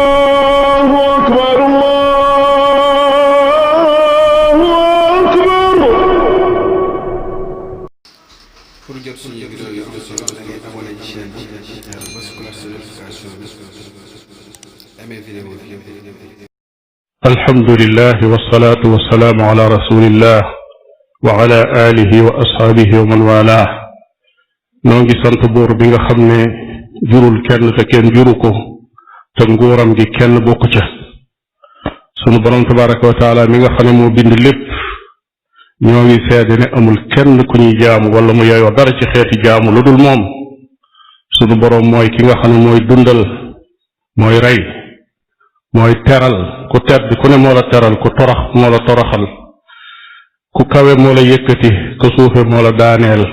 allahu akbar allahu akbar. pour jot suñu vidéo yi am solo da ngay abonné ci chaîne bi bës cloche de notification bi amee vidéo bi. alhamdulilah wasalaatu wasalaamu ala rasulillah wa ala alihi wa ashaabihi wa man walaah. noo ngi sant buur bi nga xam ne jurul kenn te kenn juru ko te nguuram gi kenn bokku ca sunu borom tabaraka wa taala mi nga xam ne moo bind lépp ñoo ngi seede ne amul kenn ku ñuy jaamu wala mu yeyoo dara ci xeeti jaamu lu dul moom. sunu borom mooy ki nga xam ne mooy dundal mooy rey mooy teral ku tedd ku ne moo la teral ku torox moo la toroxal ku kawe moo la yëkkati ku suufe moo la daaneel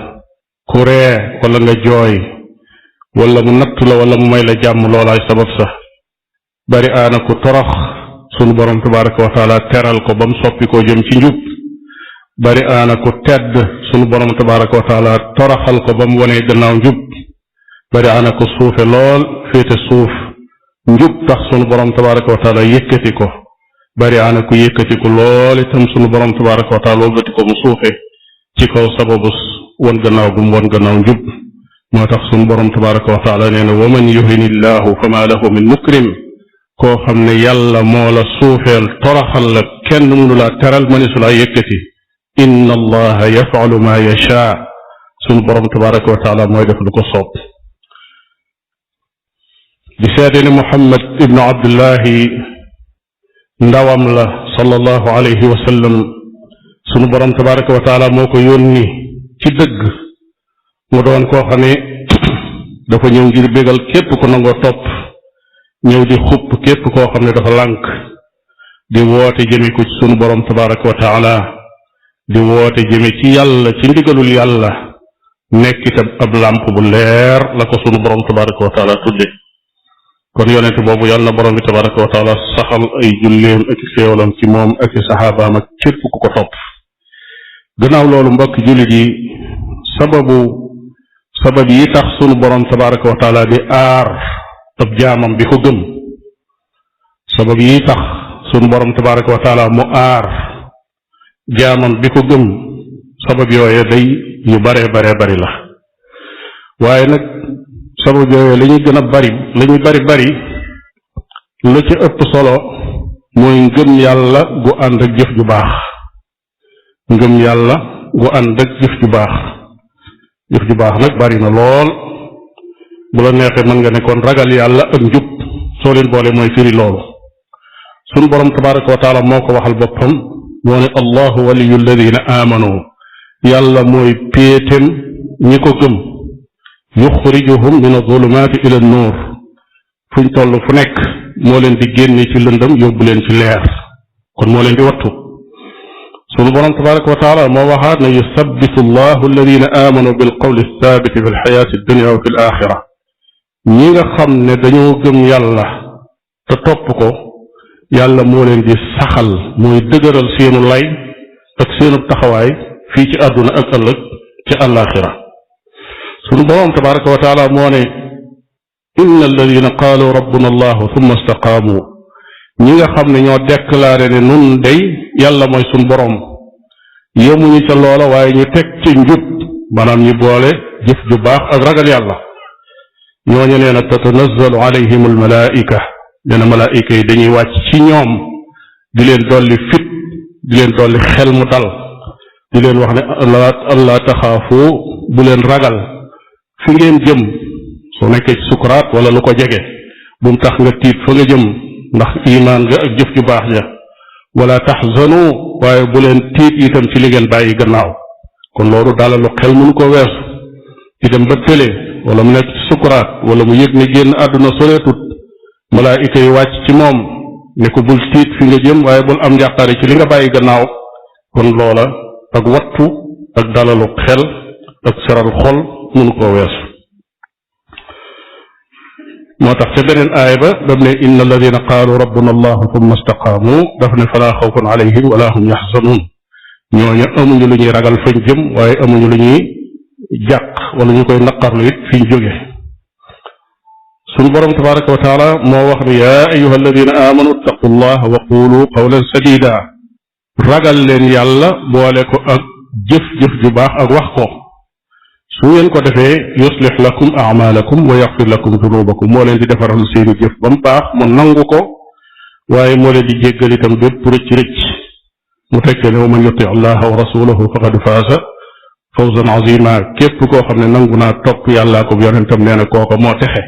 ku ree wala nga jooy wala mu nattu la wala mu may la jàmm loolaay sabab sax bari aana ku torox sunu borom tabaraka wa taala teral ko ba mu soppi koo jëm ci njub bari aana ku tedd sunu borom tabaraka wa taala toroxal ko ba mu wonee gannaaw njub bari aana ku suufe lool féete suuf njub tax sunu borom tabaraka wa taala yëkkati ko bari aana ku yëkkati ko lool itam sunu borom tabaraka wa taala wëlbati ko mu suufe ci kaw sababu won gannaaw bu mu won gannaaw njub moo tax sunu borom tabaraka wa taala nee na wa man yuhini llahu fa ma lahu min mukrim koo xam ne yàlla moo la suufeel toroxal la kenn mënu laa teral mënisu laa yëkkati inna allaha yafalu ma yasha sunu borom tabaraka wa taala mooy def lu ko soob di seede ne Muhammad ibnu Abdullahi ndawam la sallallahu alayhi wa sallam sunu borom tabaraka wa taala moo ko yónni ci dëgg mu doon koo xam ne dafa ñëw ngir bégal képp ko nangoo topp ñëw di xupp képp koo xam ne dafa lànk di woote jëme ko ci sunu borom tabaraka wa taala di woote jëme ci yàlla ci ndigalul yàlla nekk itam ab làmp bu leer la ko sunu borom tabaraka wa taala tudde kon yonent boobu yàlla na borom bi tabaraka wa taala saxal ay julleem ak xéewalam ci moom ak i saxaabaam ak képp ku ko topp gannaaw loolu mbokk jullit yi sabab yi tax sunu borom tabaraka wa taala di aar ab jaamam bi ko gëm sabab yi tax sunu borom tabaraka wa taala mu aar jaamam bi ko gëm sabab yooye day yu bare bari la waaye nag sabab yooyu la ñuy gën a bari la ñuy bari lu ci ëpp solo mooy ngëm yàlla gu ànd ak jëf ju baax ngëm yàlla gu ànd ak jëf ju baax nag bari na lool bu la neexee mën nga ne kon ragal yàlla ak njub soo leen boole mooy firi loolu sunu borom tabaraka wa taala moo ko waxal boppam moo ne allahu waliyu alladina amanu yàlla mooy péetem ñi ko gëm yuxrijuhum min azulumaati ila nuur fuñ toll fu nekk moo leen di génne ci lëndëm yóbbu leen ci leer kon moo leen di wattu sunu borom tabaraka wa taala moo waxaat ne yusabbitu allahu alladina amanu bilqawli alsaabiti fi alxayaati addunia wa fi al axira ñi nga xam ne dañoo gëm yàlla te topp ko yàlla moo leen di saxal mooy dëgëral seenu lay ak seenu taxawaay fii ci àdduna ak ëllëg ci àllaaxira sunu boroom tabaraka wa taala moo ne inna alladina qaalu rabbuna allahu thumma istaqaamu ñi nga xam ne ñoo déclaré ne nun day yàlla mooy sunu boroom yemuñu ca loola waaye ñu teg ci njub maanaam ñu boole jëf ju baax ak ragal yàlla ñooñu nee na tatanazzalu alayhim almalaika nee na malaayika yi dañuy wàcc ci ñoom di leen dolli fit di leen dolli xel mu dal di leen wax ne allah taxaafu bu leen ragal fi ngeen jëm soo nekkee ci sukuraat wala lu ko jege bu mu tax nga tiit fa nga jëm ndax imaan nga ak jëf ju baax ja wala taxzanu waaye bu leen tiit itam ci li ngeen bàyyi gannaaw kon loolu dalalu xel mënu ko weesu ci dem ba tële wala mu nekk ci sukuraat wala mu yëg ne génn àdduna soreetut malaayika yi wàcc ci moom ne ko bul tiit fi nga jëm waaye bul am njàqare ci li nga bàyyi gannaaw kon loola ak wattu ak dalalu xel ak seral xol mënu koo weesu moo tax ca beneen aaya ba daf ne inna alladina qaalu rabbuna allahu thumma istaqaamu daf ne falaa xawfun alayhim wala hum yaxzanuun ñooñu amuñu lu ñuy ragal fañ jëm waaye amuñu lu ñuy jàq wala ñu koy naqarlu it fi ñu jóge sunu borom tabaraka wa taala moo wax ne yaa ayuha alladina amanu ittaqu llaha wa qulu qawlan sadida ragal leen yàlla boole ko ak jëf-jëf ju baax ak wax ko su ngeen ko defee yuslix lakum amalakum wa yaxfir lakum dunubakum moo leen di defaral seeni jëf ba mu baax mu nangu ko waaye moo leen di jéggal itam bépp rëcc-rëcc mu tekke ne wa man yuti allaha wa rasulahu faqad faaza fawzan azima képp koo xam ne nangu naa topp yàllaa ko yonentam nee na kooko moo texe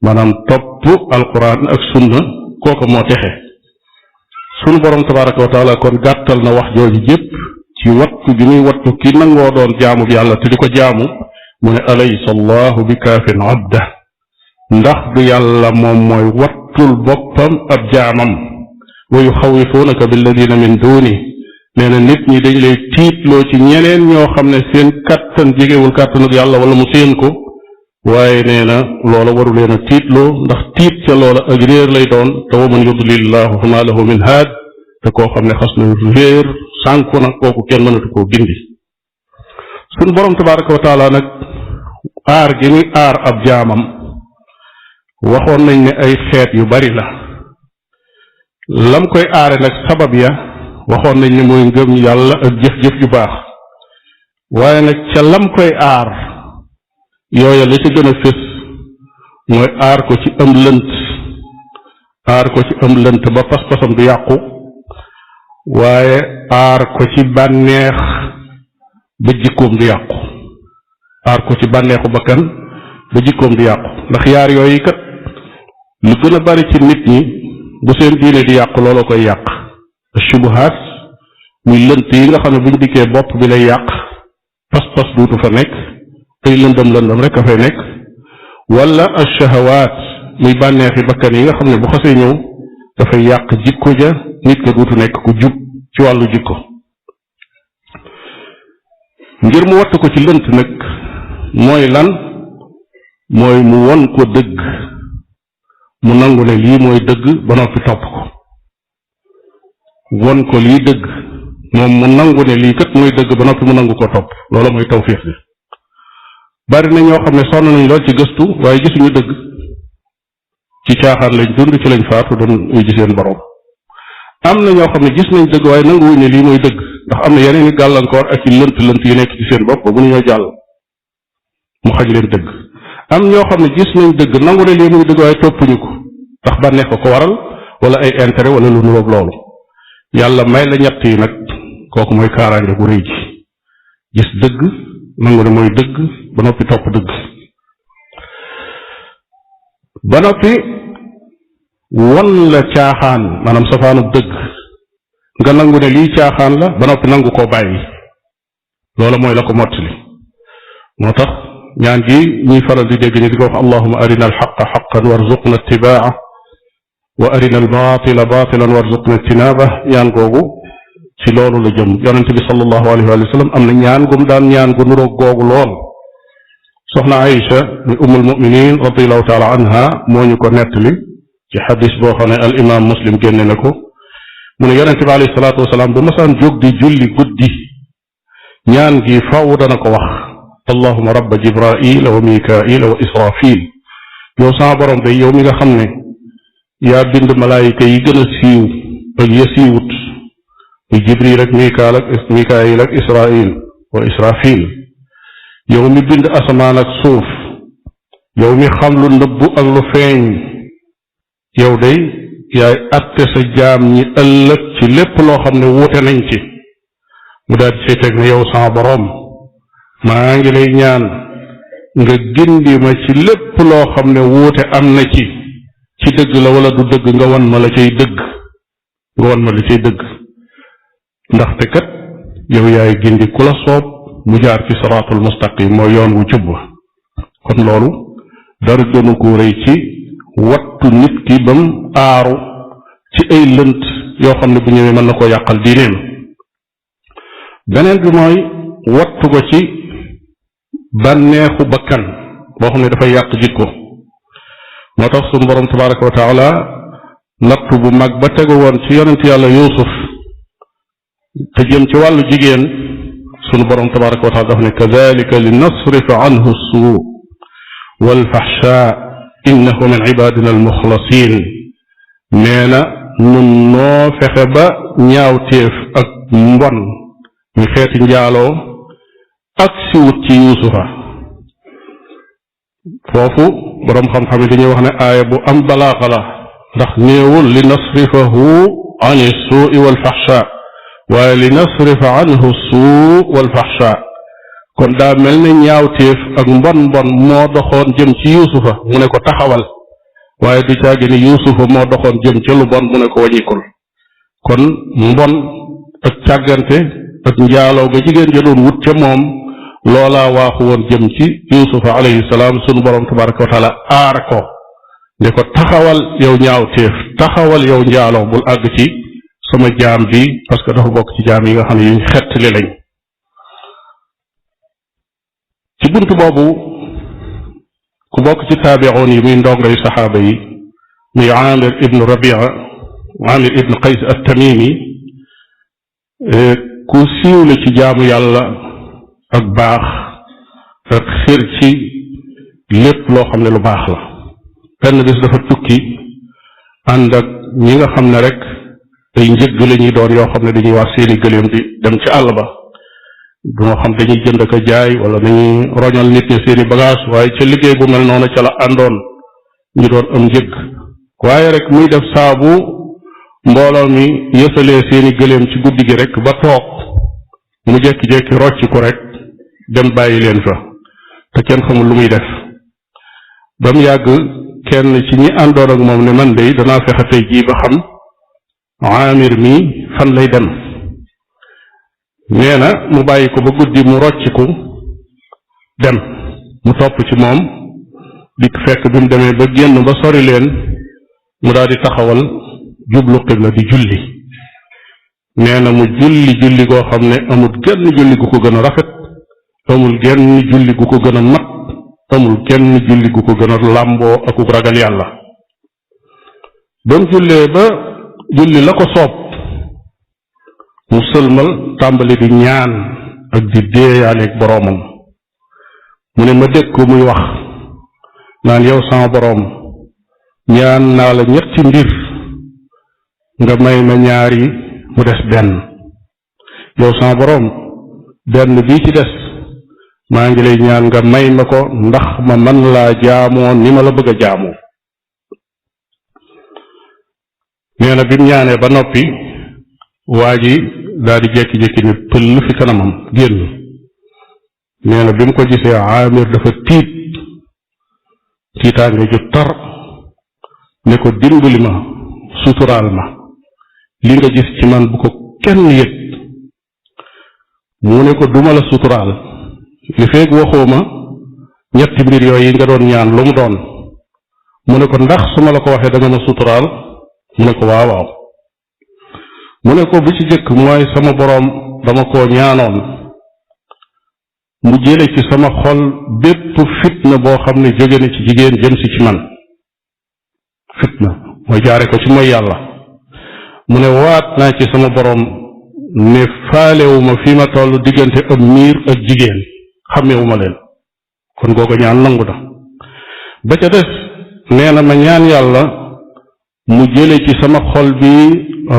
maanaam topp alquran ak sunna kooko moo texe sunu borom tabaraka wa taala kon gàttal na wax jooju jépp ci wattu gi muy wattu ki nangoo doon jaamu bi yàlla te di ko jaamu mu ne alaysa allahu bi kaafin abda ndax du yàlla moom mooy wattul boppam ab jaamam wa yuxawifuunaka billadina min duuni nee na nit ñi dañ lay tiitloo ci ñeneen ñoo xam ne seen kàttan jegewul kàttanug yàlla wala mu séen ko waaye nee na loola waru leen a tiitloo ndax tiit ca loola ak réer lay doon te wa man yudlillahu fa ma lahu min haad te koo xam ne xas na réer sànku na kooku kenn mënatu koo gindi suñ borom tabaraka wa taala nag aar gi muy aar ab jaamam waxoon nañ ne ay xeet yu bari la lam koy aare nag sabab ya waxoon nañ ne mooy ngëm yàlla ak jëf-jëf yu baax waaye nag ca lam koy aar yooya la ca gën a fés mooy aar ko ci am lënt ba pas-pasam du yàqu waaye aar ko ci bànneex ba jikkoom du yàqu aar ko ci bànneexu bakkan ba jikkoom du yàqu ndax yaar yooyu kat lu gën a bari ci nit ñi bu seen diine di yàqu looloo koy yàq shubuhaat muy lënt yi nga xam ne buñ dikkee bopp bi lay yàq pas-pas duutu fa nekk ay lëndëm rek a fay nekk wala ashahawaat muy bànneexi bakkan yi nga xam ne bu xasee ñëw dafay yàq jikko ja nit ka duutu nekk ku jub ci wàllu jikko ngir mu wattu ko ci lënt nag mooy lan mooy mu won ko dëgg mu nangu ne lii mooy dëgg ba noppi topp ko won ko lii dëgg moom mu nangu ne lii kat mooy dëgg ba noppi mu nangu ko topp loola mooy tawfiix bi bari na ñoo xam ne sonn nañ lool ci gëstu waaye gisuñu dëgg ci caaxaan lañ dund ci lañ faatu doon uy ji seen borom am na ñoo xam ne gis nañ dëgg waaye nanguwuñ ne lii mooy dëgg ndax am na yeneen i gàllankoor ak i lënt yu nekk ci seen bopp ba bu ñu ñoo jàll mu xañ leen dëgg am ñoo xam ne gis nañ dëgg nangu ne lii muy dëgg waaye toppuñu ko ndax bànneex ko waral wala ay intérêt wala lu nuroog loolu yàlla may la ñett yi nag kooku mooy kaaraange bu rëy ji gis dëgg nangu ne mooy dëgg ba noppi topp dëgg ba noppi won la caaxaan maanaam safaanub dëgg nga nangu ne lii caaxaan la ba noppi nangu koo bàyyi loola mooy la ko mottali moo tax ñaan gi ñuy faral di dégg ñu di ko wax allahuma arina alxaqa xaqan warzuqna ittibaa wa arina albatila batilan warzuqna ijtinaaba ñaan googu ci loolu la jëm yonente bi sallallahu alayhi wa sallam am na ñaan gum daan ñaan gu nuroog googu lool soxna Aïcha mi ummul muminin radiallahu taala anha moo ñu ko nettali ci xadis boo xam ne al imam muslim génne na ko mu ne yonente bi alayhi salaatu wasalaam bu masaan jóg di julli guddi ñaan gi faw dana ko wax allahuma rabba jibraila wa mikaila wa israfil yow sama borom day yow mi nga xam ne yaa bind malaayika yi gën a siiw ak ya siiwut muy jibril ak mikail ak israil wa israfil yow mi bind asamaan ak suuf yow mi xam lu nëbbu ak lu feeñ yow day yaay atte sa jaam ñi ëllëg ci lépp loo xam ne wuute nañ ci mu daal di teg ne yow sama boroom maa ngi lay ñaan nga gindi ma ci lépp loo xam ne wuute am na ci dëgg la wala du dëgg nga wan ma la cay dëgg ndaxte kat yow yaay gindi ku la soob mu jaar ci siraatul mustaqim mooy yoon wu jub kon loolu dara gënu ko rëy ci wattu nit ki bam aaru ci ay lënt yoo xam ne bu ñëwee mën na koo yàqal diineem beneen bi mooy wattu ko ci bànneexu bakkan boo xam ne dafay yàq jikko moo tax sunu borom tabaraka wa taala nattu bu mag ba tegu woon ci yonent yàlla yuusuf te jëm ci wàllu jigéen sunu borom tabaraka wa taala daf ne kadalika li nasrifa anhu suu walfaxsha innahu min ibadina almuxlasin nee na nun noo fexe ba ñaawteef ak mbon ñu xeeti njaaloo ak si wut ci yuusufa foofu boroom xam-xam yi dañuy wax ne aaya bu am balaaxa la ndax néewul li nasrifahu an suui walfaxsha waaye li nasrifa anhu suu walfaxsha kon daa mel ne ñaawteef ak mbon moo doxoon jëm ci yuusufa mu ne ko taxawal waaye du caagi ni yuusufa moo doxoon jëm ca lu bon mu ne ko wañikul kon mbon ak càggante ak njaaloo ga jigéen ja doon wut ca moom loolaa waaxu woon jëm ci yuusufa alayhi salaam sunu borom tabaraka wa taala aar ko ne ko taxawal yow ñaawteef taxawal yow njaaloo bul àgg ci sama jaam bi parce que dafa bokk ci jaam yi nga xam ne yuñ xettali lañ ci bunt boobu ku bokk ci taabi'oon yi muy ndongay saxaaba yi muy Aamir ibnu Rabia Aamir ibnu Qays at-Tamimi ku siiw la ci jaamu yàlla ak baax ak xir ci lépp loo xam ne lu baax la benn bis dafa tukki ànd ak ñi nga xam ne rek ay njëgg la ñuy doon yoo xam ne dañuy wax seeni gëléem di dem ci àll ba moo xam dañuy jënd ko jaay wala dañuy roñal nit ñi seeni bagage waaye ca liggéey bu mel noonu ca la àndoon ñu doon am njëgg waaye rek muy def saabu mbooloo mi yësalee seeni gëléem ci guddi gi rek ba toog mu jekki-jekki rocc ko rek dem bàyyi leen fa te kenn xamul lu muy def ba mu yàgg kenn ci ñi àndoon ak moom ne man de danaa fexe tey jii ba xam Aamir mi fan lay dem nee na mu bàyyi ko ba guddi mu rocciku dem mu topp ci moom di fekk bi mu demee ba génn ba sori leen mu daal di taxawal jublu xibla di julli nee na mu julli goo xam ne amul genn julli gu ko gën a rafet amul genn julli gu ko gën a mat amul genn julli gu ko gën a làmboo akuk ragal yàlla ba mu jullee ba julli la ko soob mu sëlmal tàmbali di ñaan ak di déeyaaleeg boroomam mu ne ma dégg ko muy wax naan yow sama boroom ñaan naa la ñetti mbir nga may ma ñaari mu des benn yow sama boroom benn bii ci des maa ngi lay ñaan nga may ma ko ndax ma man laa jaamoo ni ma la bëgg a jaamoo nee na bi mu ñaanee ba noppi waa ji daal di jékki-jékki ni pël fi kanamam génn nee na bi mu ko gisee Aamir dafa tiitaange ju tar ne ko dimbali ma suturaal ma li nga gis ci man bu ko kenn yëg mu ne ko duma la suturaal li feeg waxoo ma ñetti mbir yooyu yi nga doon ñaan lu mu doon mu ne ko ndax su ma la ko waxee da nga ma suturaal mu ne ko waaw waaw mu ne ko bi ci jëkk mooy sama boroom dama koo ñaanoon mu jële ci sama xol bépp fitna boo xam ne jóge na ci jigéen jëm si ci man fitna mooy jaare ko ci mooy yàlla mu ne waat naa ci sama boroom ne faalewuma fi ma toll diggante ab miir ak jigéen xàmmewuma leen kon googu ñaan nangu na ba ca des nee na ma ñaan yàlla mu jële ci sama xol bi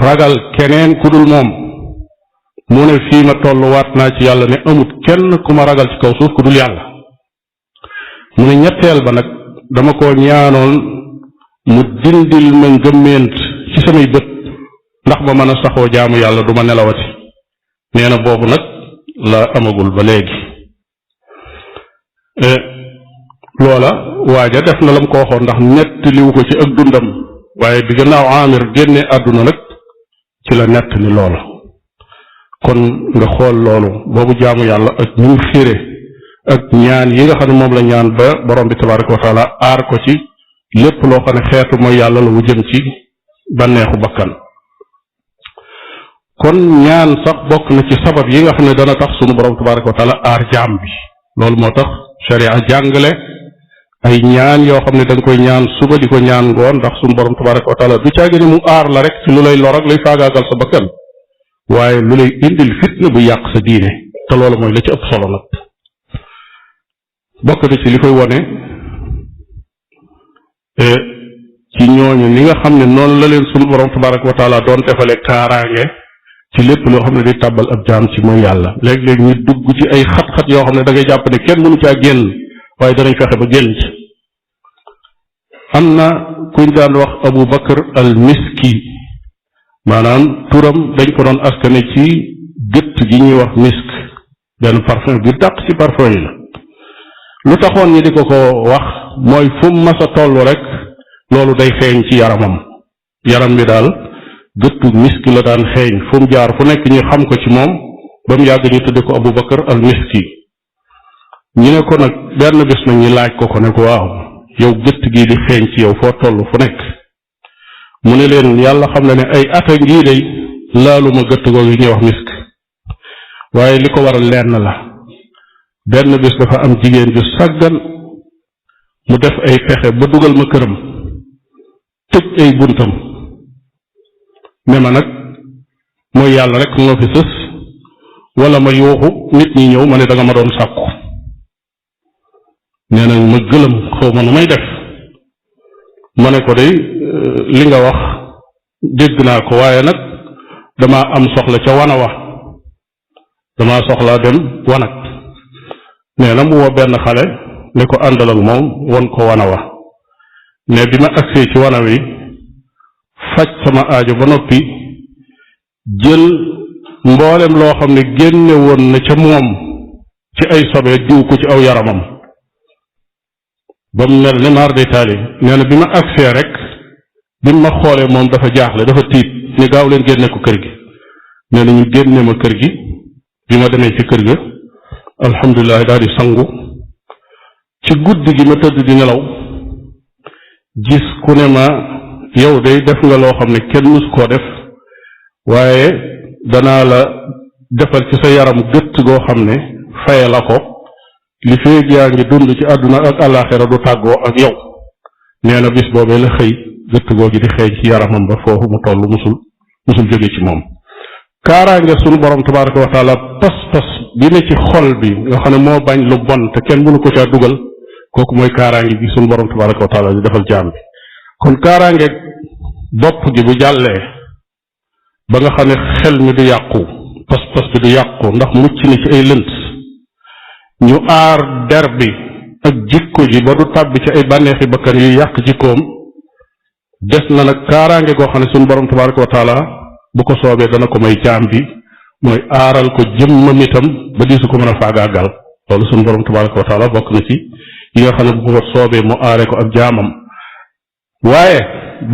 ragal keneen ku dul moom mu ne fii ma toll waat naa ci yàlla ne amut kenn ku ma ragal ci kaw suuf ku dul yàlla mu ne ñetteel ba nag dama ko ñaanoon mu dindil ma ngëmmeent ci samay bët ndax ma mën a saxoo jaamu yàlla du ma nelawati nee na boobu nag la amagul ba léegi loola waaja def na lam ko waxoon ndax nettaliwu ko ci ak dundam waaye bi gannaaw Aamir génne àdduna nag ci la nettali loola kon nga xool loolu boobu jaamu yàlla ak ñu mu xire ak ñaan yi nga xam ne moom la ñaan ba borom bi tabaraka wa taala aar ko ci lépp loo xam ne xeetu mooy yàlla la wu jëm ci bànneexu bakkan kon ñaan sax bokk na ci sabab yi nga xam ne dana tax sunu borom tabaraka wa taala aar jaam bi loolu moo tax sharia jàngale ay ñaan yoo xam ne da nga koy ñaan suba di ko ñaan ngoon ndax sunu borom tabaraka wa taala du caagi ni mu aar la rek ci lu lay lor ak luy faagaagal sa bakkan waaye lu lay indil fitna bu yàq sa diine te loolu mooy la ci ëpp solo nag. bokk na ci li koy wone ci ñooñu ni nga xam ne noonu la leen sunu borom tabaraka wa taala doon defale kaaraange ci lépp loo xam ne day tàbbal ab jaam ci mooy yàlla léeg-léeg ñu dugg ci ay xat-xat yoo xam ne da ngay jàpp ne kenn mënu caa génn waaye danañ fexe ba génn ci. am na kuñ daan wax Abu Bakar al Miski maanaam turam dañ ko doon askane ci gëtt gi ñuy wax misk benn parfum bi dàq ci parfum yi la. lu taxoon ñi di ko wax mooy fu mu mas a toll rek loolu day xeeñ ci yaramam yaram bi daal gëttu miski la daan xeeñ fu mu jaar fu nekk ñu xam ko ci moom ba mu yàgg ñu tudde ko Abu Bakar al Miski. ñu ne ko nag benn bés nag ñu laaj ko ne ko waaw yow gëtt gii di xeeñ ci yow foo toll fu nekk mu ne leen yàlla xam na ne ay ata ngii day laaluma gëtt googu ñuy wax misk waaye li ko waral lenn la benn bés dafa am jigéen ju sàggan mu def ay pexe ba dugal ma këram tëj ay buntam ne ma nag mooy yàlla rek moo fi sës wala ma yuuxu nit ñi ñëw ma ne da nga ma doon sàkku nee na ma gëlëm xaw ma nu may def ma ne ko day li nga wax dégg naa ko waaye nag damaa am soxla ca wana wa damaa soxlaa dem wanag nee na mu woo benn xale ne ko àndal ak moom won ko wana wa ne bi ma agsee ci wana wi faj sama aajo ba noppi jël mboolem loo xam ne génne woon na ca moom ci ay sobe diw ko ci aw yaramam ba mu mel ne maar day taali nee na bi ma agsee rek bi ma xoolee moom dafa jaaxle dafa tiit ni gaaw leen génne ko kër gi nee na ñu génne ma kër gi bi ma demee ci kër ga alhamdulilah daal di sangu ci guddi gi ma tëdd di nelaw gis ku ne ma yow day def nga loo xam ne kenn mus koo def waaye danaa la defal ci sa yaram gëtt goo xam ne faye la ko li feeg yaa ngi dund ci àdduna ak àllaaxira du tàggoo ak yow nee na bis boobee la xëy gëtt goo gi di xeeñ ci yaramam ba foofu mu toll musul jóge ci moom. kaaraange sunu borom tabaraka wa taala pas-pas bi ne ci xol bi nga xam ne moo bañ lu bon te kenn mënu ko caa dugal kooku mooy kaaraange bi sunu borom tabaraka wa taala di defal jaam bi. kon kaaraange bopp gi bu jàllee ba nga xam ne xel mi du yàqu pas-pas bi du yàqu ndax mucc ni ci ay lënt ñu aar der bi ak jikko ji ba du tàbbi ci ay bànneexi bakkan yu yàq jikkoom des na nag kaaraange goo xam ne sunu borom tabaraka wa taala bu ko soobee dana ko may jaam bi mooy aaral ko jëmmam itam ba diisu ko mën a faagaagal loolu sunu borom tabaraka wa taala bokk na ci yi nga xam ne bu ko soobee mu aare ko ab jaamam waaye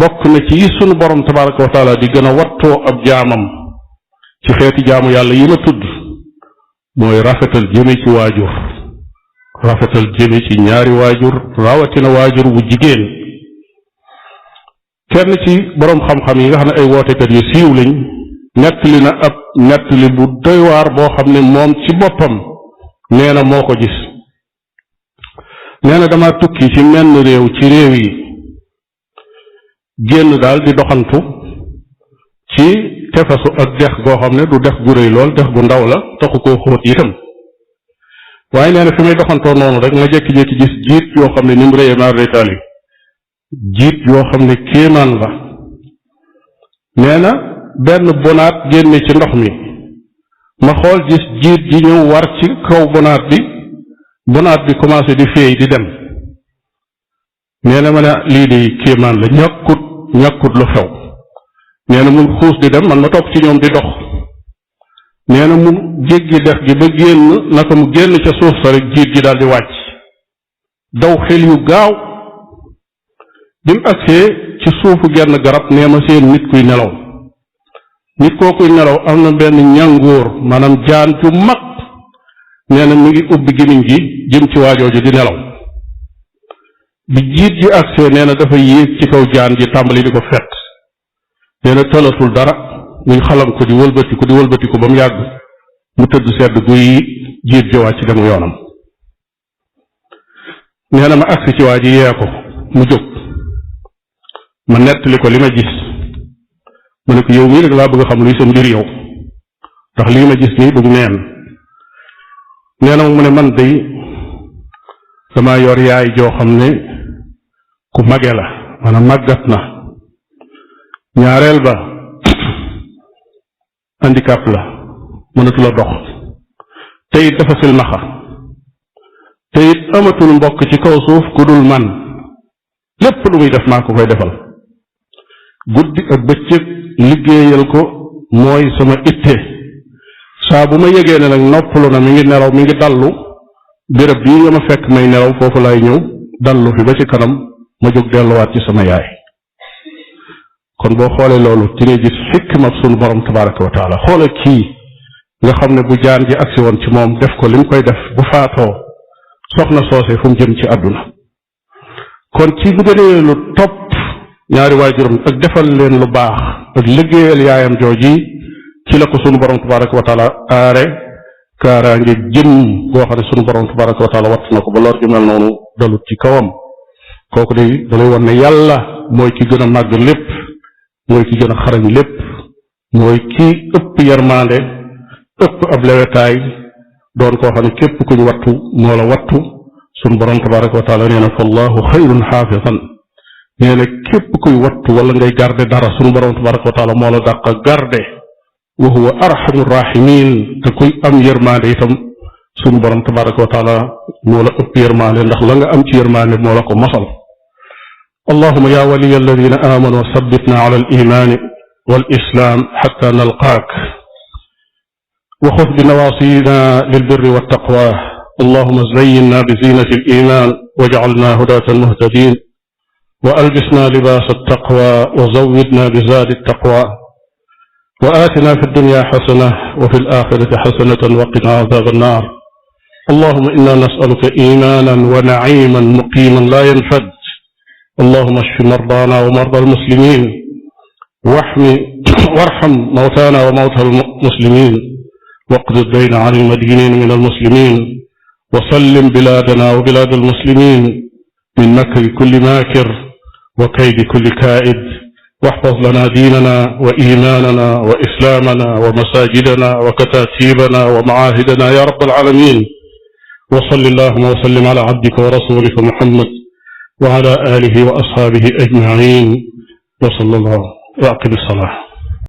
bokk na ci yi sunu borom tabaraka wa taala di gën a wattoo ab jaamam ci xeeti jaamu yàlla yi ma tudd mooy rafetal jëme ci waajur rafetal jëme ci ñaari waajur rawatina waajur wu jigéen kenn ci boroom xam-xam yi nga xam ne ay wootekat yu siiw lañ nettali na ab nettali bu doy waar boo xam ne moom ci boppam nee na moo ko gis nee na dama tukki ci menn réew ci réew yi génn daal di doxantu ci tefesu ak dex goo xam ne du dex gu rëy lool dex gu ndaw la taxu koo xóot itam waaye nee na fi may doxantoo noonu rek ma jékki-jékki gis jiit yoo xam ne ni mu rëyee naar day taali jiit yoo xam ne kéemaan la nee na benn bonaat génne ci ndox mi ma xool gis jiit ji ñëw war ci kaw bonaat bi commencé di féey di dem nee na ma ne lii de kéemaan la ñàkkut lu xew nee na mu xuus di dem man ma topp ci ñoom di dox nee na mu jéggi dex gi ba génn naka mu génn ca suuf sa rek jiit gi daal di wàcc daw xel yu gaaw bi mu agsee ci suufu genn garab nee ma seen nit kuy nelaw nit koo kuy nelaw am na benn ñàngoor maanaam jaan ju mag nee na mi ngi ubbi gémmiñ gi jëm ci waajooju di nelaw bi jiit ji agsee nee na dafa yéeg ci kaw jaan ji tàmbali di ko fett nee na tëlatul dara muy xalam ko di wëlbatiku ba mu yàgg mu tëdd sedd guy jiit ji wàcc dem yoonam nee na ma agsi ci waa ji yee ko mu jóg ma nettali ko li ma gis ma ne ko yow mii rek laa bëgg a xam luy sa mbir yow ndax lii ma gis nii du neen nee na mu ne man day dama yor yaay joo xam ne ku mage la maanaam màggat na ñaareel ba handicap la mënatu la dox te it dafa silmaxa te it amatul mbokk ci kaw suuf ku dul man lépp lu muy def maa ko koy defal guddi ak bëccëg liggéeyal ko mooy sama itte saa bu ma yëgee ne nag noppalu na mi ngi nelaw mi ngi dallu béréb bii nga ma fekk may nelaw foofu laay ñëw dallu fi ba ci kanam ma jóg delluwaat ci sama yaay kon boo xoolee loolu ci ngay gis xikma sunu borom tabaraka wa taala xoola kii nga xam ne bu jaan ji agsi woon ci moom def ko li mu koy def bu faatoo soxna soose fu mu jëm ci àdduna kon ci bu gënee lu topp ñaari waajuram ak defal leen lu baax ak liggéeyal yaayam jooji ci la ko sunu borom tabaraka wa taala aare kaaraange jëm goo xam ne sunu borom tabaraka wa taala watt na ko ba lor ju mel noonu dalut ci kawam kooku de dalay wan ne yàlla mooy ki gën a màgg lépp mooy ki gën a xarañ lépp mooy ki ëpp yermande ëpp ab lewetaay doon koo xam ne képp kuñ wattu moo la wattu sunu borom tabaraka wa taala nee na fa allahu xayrun xaafisan nee na képp kuy wattu wala ngay garde dara sunu borom tabaraka wa taala moo la dàq garde wa huwa arhamu rahimin te kuy am yërmande itam sunu borom tabaraka wa taala moo la ëpp yërmande ndax la nga am ci yërmande moo la ko mosal allahuma ya waliya alladina amanu sabbitna ala aliman walislam xatta nalqaak wa xud binawasina lilbirri waltaqwa allahuma zayyinna bizinati aliman wajcalna hudatan muhtadin wa albisna libas altaqwa wa zawidna bizadi altaqwa wa atina fi الدنيا حسنة وفي الآخرة حسنة وقنا عذاب النار اللهم إنا نسألك إيمانا ونعيما مقيما لا ينفد اللهم اشف مرضانا ومرضى المسلمين وارحم موتانا وموتى المسلمين واقض الدين عن المدينين من المسلمين وسلم بلادنا وبلاد المسلمين من مكر كل ماكر وكيد كل كائد واحفظ لنا ديننا وإيماننا وإسلامنا ومساجدنا وكتاتيبنا ومعاهدنا يا رب العالمين وصل اللهم وسلم على عبدك ورسولك محمد وعلى آله وأصحابه أجمعين وصلى الله وأقم الصلاة